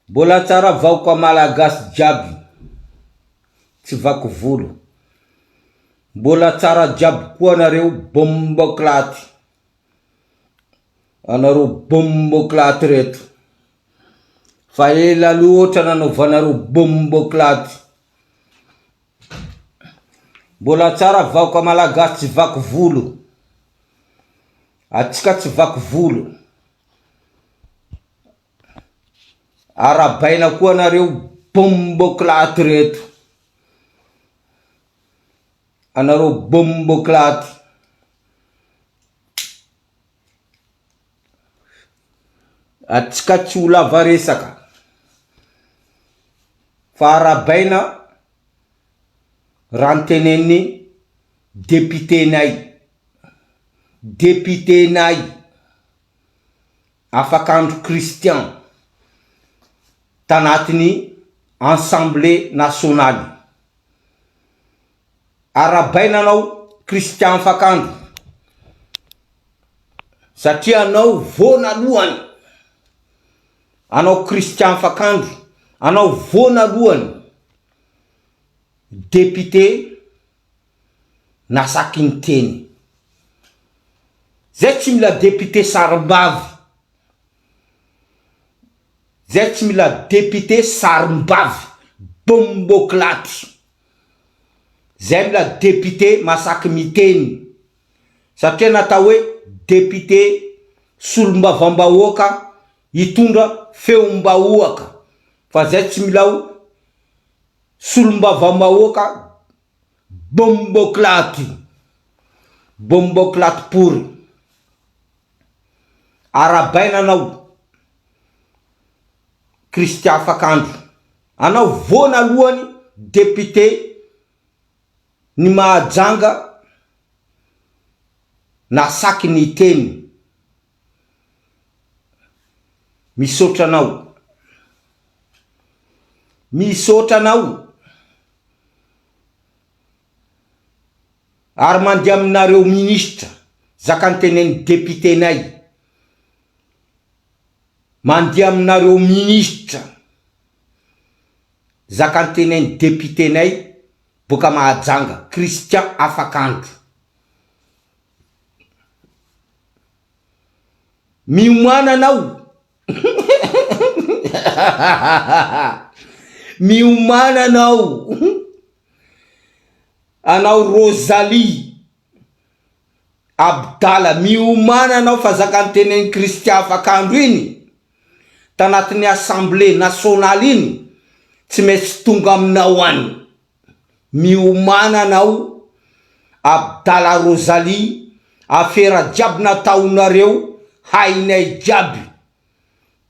Mbola tsara vahoka malagasy jiaby tsy vaky volo. Mbola tsara jiaby koa nareo bomboclaty. Anareo bomboclaty reto. Fa ela loatra nanaovanareo bomboclaty. Mbola tsara vahoka malagasy tsy vaky volo. Atsika tsy vaky volo. Arahabaina koa nareo bomboclaty reto. Anareo bomboclaty. Atsika tsy ho lava resaka fa arahabaina raha notenenin'ny député-nay, député-nay. Afakandro Christian tanatin'ny Ensemblée nationale. Arahabaina anao Christian Afakandro satria anao voanalohany, anao Christian Afakandro, anao voanalohany député nasaky niteny. Zay tsy mila député sarimbavy. Zay tsy mila député sarimbavy. Bomboclaty. Zay mila député masaky miteny. Satria natao hoe député solombavambahoaka hitondra feom-bahoaka. Fa zay tsy mila solombavambahoaka Bomboclaty, bomboclaty pory. Arahabaina anao Christian Afakandro. Anao voanalohany député ny Mahajanga nasaky niteny. Misaotra anao. Misaotra anao. Ary mandeha aminareo ministra, zaka nitenen'ny député-nay. Mandeha aminareo ministra, zaka nitenen'ny député-nay boaka Mahajanga, Christian Afakandro. Miomàna anao Miomàna anao Anao Rosalie Abdala miomàna anao fa zaka notenenin'i Christian afakandro iny tanatin'ny assemblée nationale iny tsy maintsy tonga aminao any. Miomàna anao Abdala Rosalie afera jiaby nataonareo hainay jiaby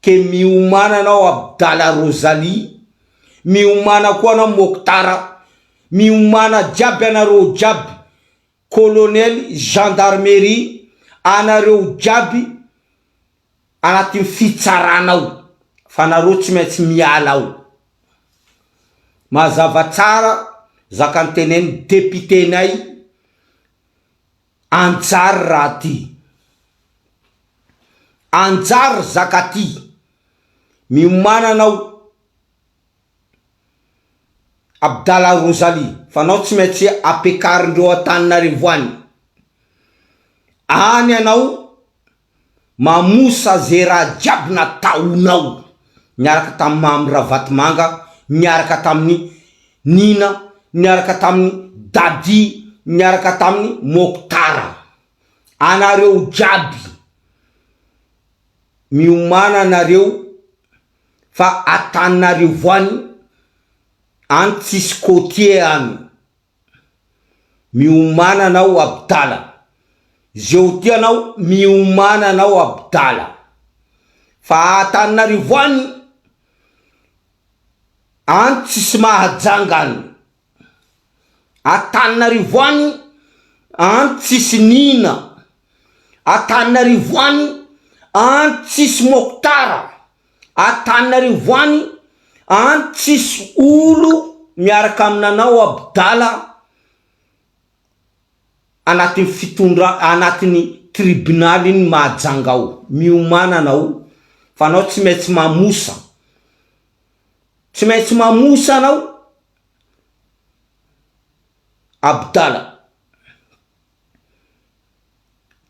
ke miomàna anao Abdala Rosalie miomàna koa anao Moktara miomàna jiaby anareo jiaby colonel gendarmerie anareo jiaby anatin'ny fitsarana ao fa nareo tsy maintsy miala ao. Mazava tsara zaka noteneniny député nay Anjary raha ty. Anjary zaka ty. Miomàna anao Abdala Rosalie fa anao tsy maintsy ampiakarindreo Antananarivo any. Any anao Mamosa ze raha jiaby nataonao niaraka tamin'i Mamy Ravatomanga, niaraka tamin'i Nina, niaraka tamin'i Daddy, niaraka tamin'i Mokhtar. Anareo jiaby miomàna nareo fa Antananarivo any, any tsisy côtier any. Miomàna anao abdala. Zeo ty anao miomàna anao abdala. Fa Antananarivo any, any tsisy mahajanga any. Antananarivo any, any tsisy nina. Antananarivo any, any tsisy moktara. Antananarivo any an tsisy olo miaraka aminanao abdala anatin'ny fitondra anatin'ny tribunal iny mahajanga ao miomana anao fa anao tsy maintsy mamosa. Tsy maintsy mamosa anao Abdala.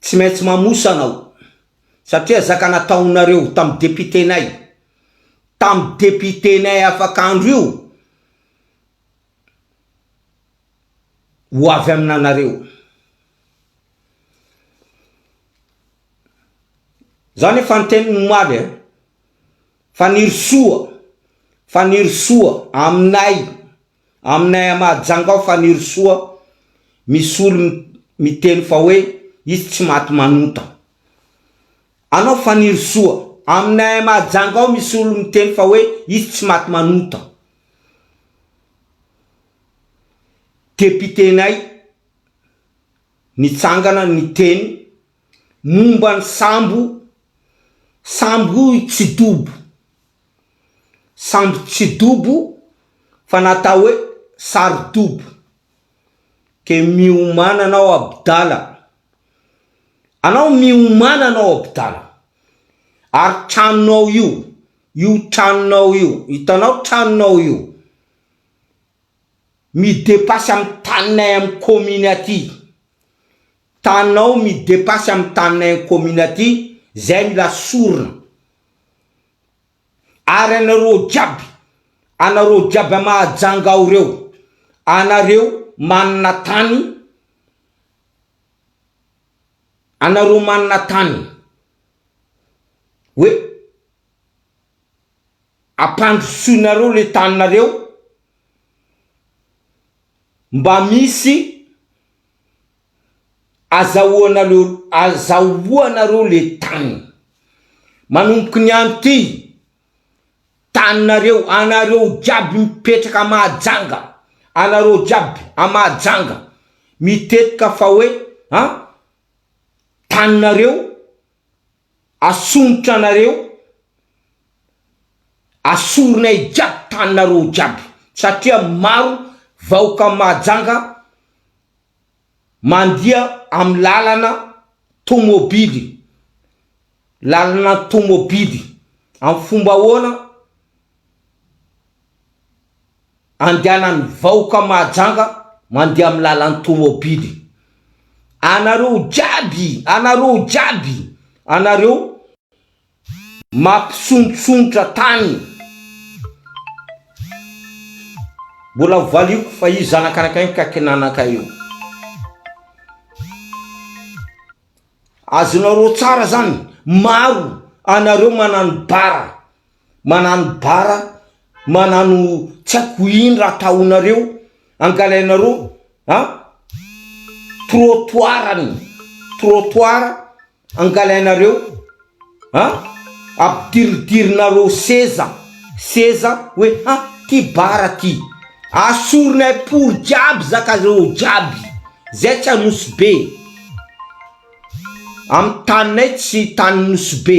Tsy maintsy mamosa anao satria zaka nataonareo tam député-nay tam député-nay afak'andro io ho avy aminanareo. Za nefa niteny omaly a, Fanirisoa, Fanirisoa aminay, aminay a Mahajanga ao Fanirisoa misy olo miteny fa hoe izy tsy maty manota. Anao Fanirisoa, aminay a Mahajanga ao misy olo miteny fa hoe izy tsy maty manota. Député-nay nitsangana niteny momba ny sambo, sambo io tsy dobo, sambo tsy dobo fa natao hoe saro-dobo, ke miomàna anao abdala, anao miomàna anao abdala, ary tranonao io, io tranonao io, hitanao tranonao io, mi-depasse amy taninay amy commune aty, taninao mi-depasse amy taninay amy commune aty, zay mila sorona, ary anareo jiaby, anareo jiaby a Mahajanga ao reo, anareo manana tany, anareo manana tany, hoe Ampandrosoinareo le taninareo mba misy azahoanareo azahoanareo le tany. Manomboky ny andro ty taninareo anareo jiaby mipetraka a Mahajanga anareo jiaby a Mahajanga mitetika fa hoe an taninareo Asongotra anareo, asorinay jiaby taninareo jiaby satria maro vahoka Mahajanga mandia am lalana tomobily, lalana tomobily am fomba ahoana Andehanan'ny vahoka Mahajanga mandeha amin'ny lalan'ny tomobily. Anareo jiaby, anareo jiaby, anareo mampisondrotsondrotra tany. Mbola ho valiako fa io zanak'anakay io kakinanakay io. Azonareo tsara zany, maro anareo manano bara, manano bara, manano tsy haiko ino raha ataonareo, angalainareo an, trottoir-ny, trottoir angalainareo an, ampidiridirinareo seza, seza hoe ha ty bara ty, asorinay pory jiaby zakareo jiaby, zay tsy Anosibe. Amin'ny taninay tsy tany Nosy Be.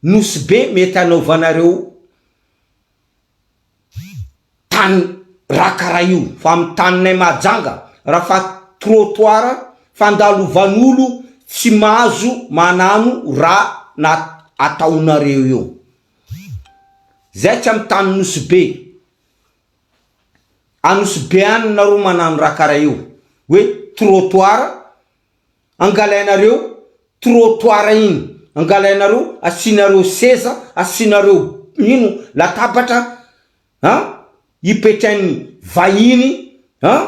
Nosy Be mety hanaovanareo tany raha karaha io fa amin'ny taninay Mahajanga raha fa trottoir fandalovan'olo tsy mahazo manano raha na ataonareo eo. Zay tsy amin'ny tany Nosy Be. Anosy Be any nareo manano raha karaha io hoe trottoir Angalainareo trottoir iny, angalainareo asianareo seza, asianareo ino latabatra an, hipetrain'ny vahiny an,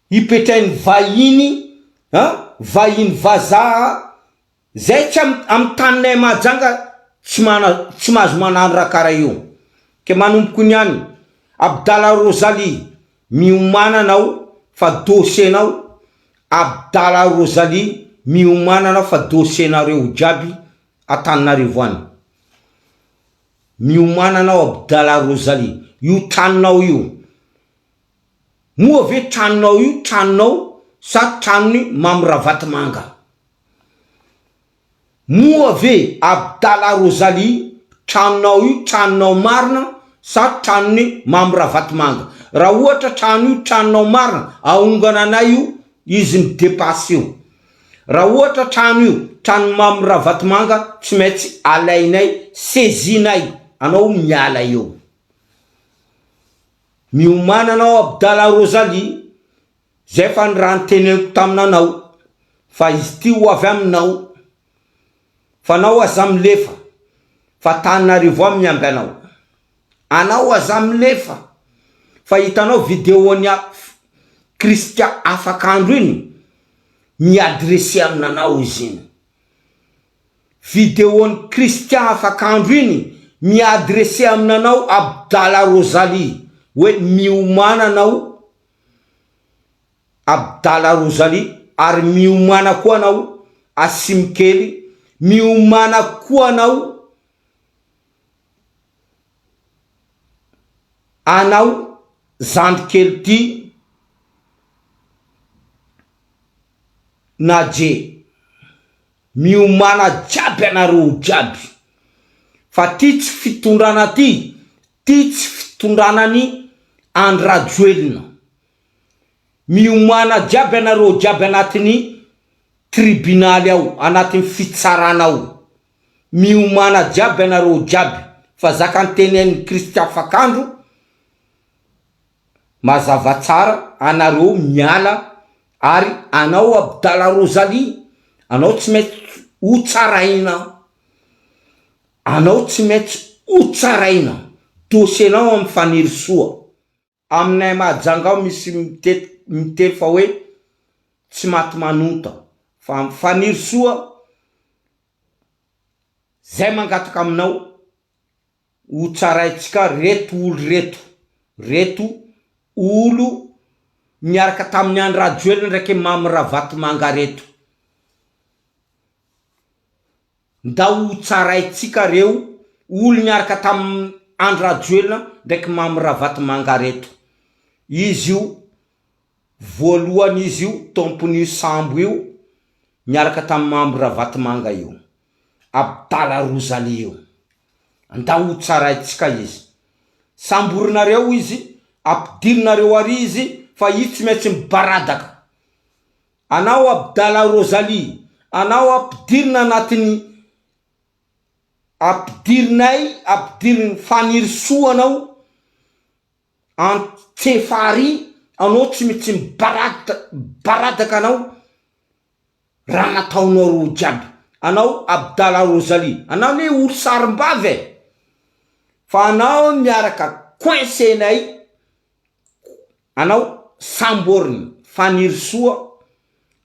hipetrain'ny vahiny an, vahiny vazaha Zay tsy am am taninay Mahajanga tsy mana tsy mahazo manano raha kara io. Ke manomboko niany Abdala Rosalie miomana anao fa dossier nao Abdala Rosalie miomana anao fa dossier nareo jiaby Antananarivo any. Miomana anao Abdala Rosalie io tranonao io Moa ve tranonao io tranonao sa tranon'i Mamy Ravatomanga? Moa ve Abdala Rosalie tranonao io tranonao marina sa tranon'i Mamy Ravatomanga? Raha ohatra trano io tranonao marina, ahongana anay io izy mi-depasse io. Raha ohatra trano io tranon'i Mamy Ravatomanga tsy maintsy alainay, saisie-nay anao miala eo. Miomàna anao Abdala Rosalie, zay fa ny raha noteneniko taminanao, fa izy ty ho avy aminao. Fa anao aza milefa, fa Antananarivo ao miamby anao. Anao aza milefa, fa hitanao video-n'i Christian afak'andro iny, mi-adresser aminanao izy iny. Video-n'i Christian afak'andro iny mi-adresser aminanao Abdala Rosalie hoe miomàna anao Abdala Rosalie ary miomàna koa anao Asim kely, miomàna koa anao anao zandry kely ty Nadje. Miomàna jiaby anareo jiaby fa ty tsy fitondrana ty, ty tsy fitondrana an'i Andry Rajoelina. Miomàna jiaby anareo jiaby anatin'ny tribunaly ao, anatin'ny fitsarana ao. Miomàna jiaby anareo jiaby fa zaka nitenenin'i Christian Fakandro, Mazava tsara anareo miala ary anao Abdala Rosalie anao tsy maintsy ho tsaraina anao tsy maintsy ho tsaraina dossier nao am Fanirisoa. Aminay Mahajanga ao misy mitety miteny fa hoe tsy maty manonta fa am Fanirisoa zay mangataka aminao Ho tsaraintsika reto olo reto, reto olo niaraka tamin'i Andry Rajoelina ndraiky Mamy Ravatomanga reto. Ndao ho tsaraintsika reo olo niaraka tamin'i Andry Rajoelina ndraiky Mamy Ravatomanga reto. Izy io voalohany izy io tompon'io sambo io niaraka tamin'i Mamy Ravatomanga io. Abdala Rosalie io. Andao ho tsaraintsika izy. Samborinareo izy, ampidirinareo ary izy fa io tsy maintsy mibaradaka. Anao Abdala Rosalie, anao ampidirina anatin'ny ampidirinay, ampidirin'i Fanirisoa anao Antsefary, anao tsy maintsy mibaradaka anao. Raha nataonao reo jiaby. Anao Abdala Rosalie anao anie olo sarimbavy e! Fa anao miaraka coincenay anao samboriny Fanirisoa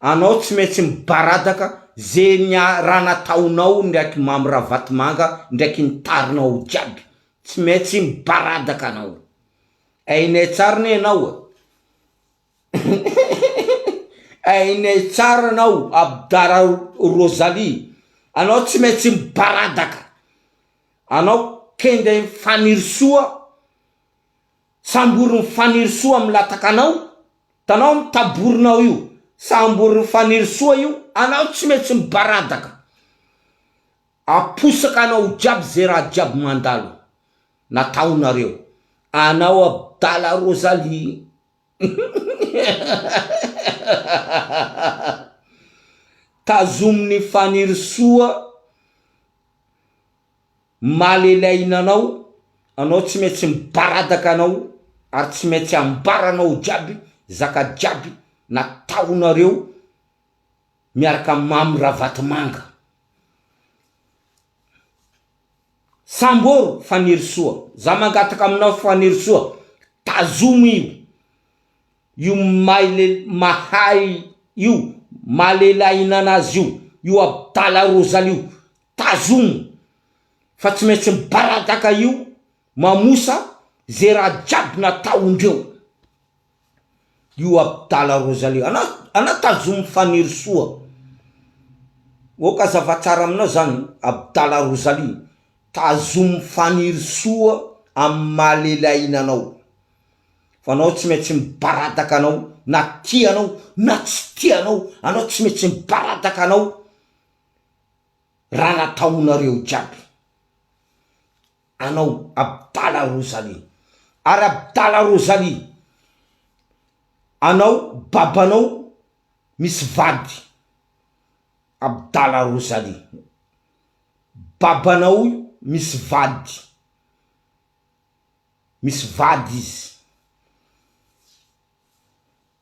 anao tsy maintsy mibaradaka ze raha nataonao ndraiky Mamy Ravatomanga ndraiky ny tarinao jiaby tsy maintsy mibaradaka anao ainay tsara anie anao e! Hainay tsara anao Abdara Rosalie, anao tsy maintsy mibaradaka, anao kendain'i Fanirisoa, samborin'i Fanirisoa milataka anao, hitanao ny taborinao io, samborin'i Fanirisoa io, anao tsy maintsy mibaradaka, aposaka anao jiaby ze raha jiaby mandalo nataonareo, anao Abdala Rosalie. Tazomin'i Fanirisoa malelaina anao, anao tsy maintsy mibaradaka anao ary tsy maintsy ambaranao jiaby zaka jiaby nataonareo miaraka am Mamy Ravatomanga. Sambory Fanirisoa, za mangataka aminao Fanirisoa, tazomy io, io maile mahay io, mahalelahinana azy io, io Abdala Rosalie io, tazomy fa tsy maintsy mibaradaka io mamosa ze raha jiaby nataondreo. Io Abdala Rosalie anao anao tazomy Fanirisoa ok azava tsara aminao zany Abdala Rosalie tazomy Fanirisoa amy maha lelahina anao fa anao tsy maintsy mibaradaka anao na tia anao na tsy tia anao anao tsy maintsy mibaradaka anao raha nataonareo jiaby. anao Abdala Rosalie ary Abdala Rosalie anao babanao misy vady Abdala Rosalie babanao io misy vady misy vady izy.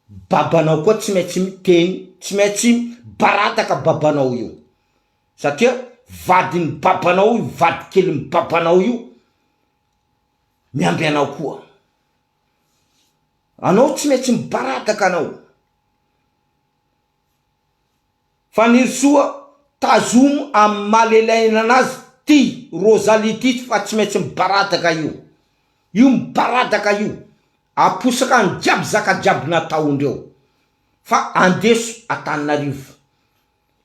Babanao koa tsy maintsy miteny, tsy maintsy mibaradaka babanao io. Satria vadin'ny babanao io, vadikelin'ny babanao io, miamby anao koa. Anao tsy maintsy mibaradaka anao. Fanirisoa, tazomo amin'ny maha lelaina anazy ty Rosalie ty fa tsy maintsy mibaradaka io. Io mibaradaka io. Aposaka any jiaby zaka jiaby nataondreo. Fa andeso Antananarivo.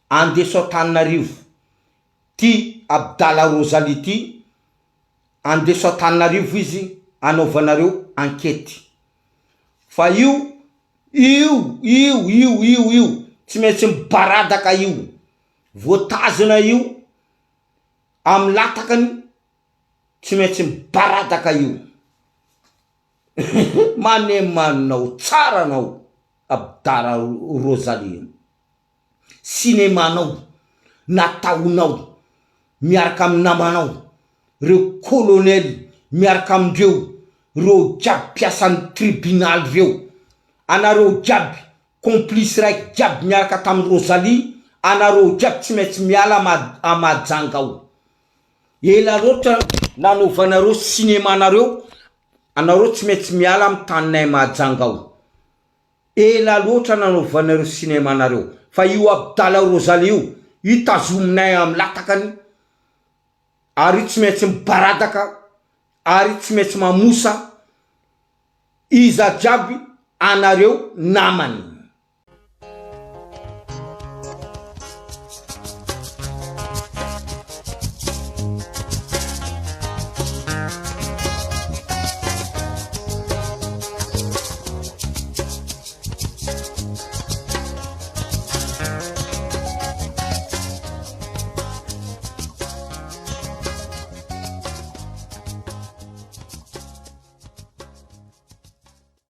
Andeso Antananarivo ty Abdala Rosalie ty, andeso Antananarivo izy anaovanareo ankety. Fa io Io, io, io, io, io, tsy maintsy mibaradaka io, voatazona io amin'ny latakany, tsy maintsy mibaradaka io. Manemanao tsara anao Abdara Rosalie. Cinéma-nao nataonao miaraka amin'ny namanao reo colonel miaraka amindreo reo jiaby mpiasan'ny tribunal reo anareo jiaby complice raiky jiaby miaraka tamin'i Rosalie anareo jiaby tsy maintsy miala a Mahajanga ao ela loatra nanaovanareo cinéma nareo anareo tsy maintsy miala amin'ny taninay Mahajanga ao. Ela loatra nanaovanareo cinéma nareo fa io Abdala Rosalie io, io tazominay am latakany ary io tsy maintsy mibaradaka ary tsy maintsy mamosa iza jiaby anareo namany.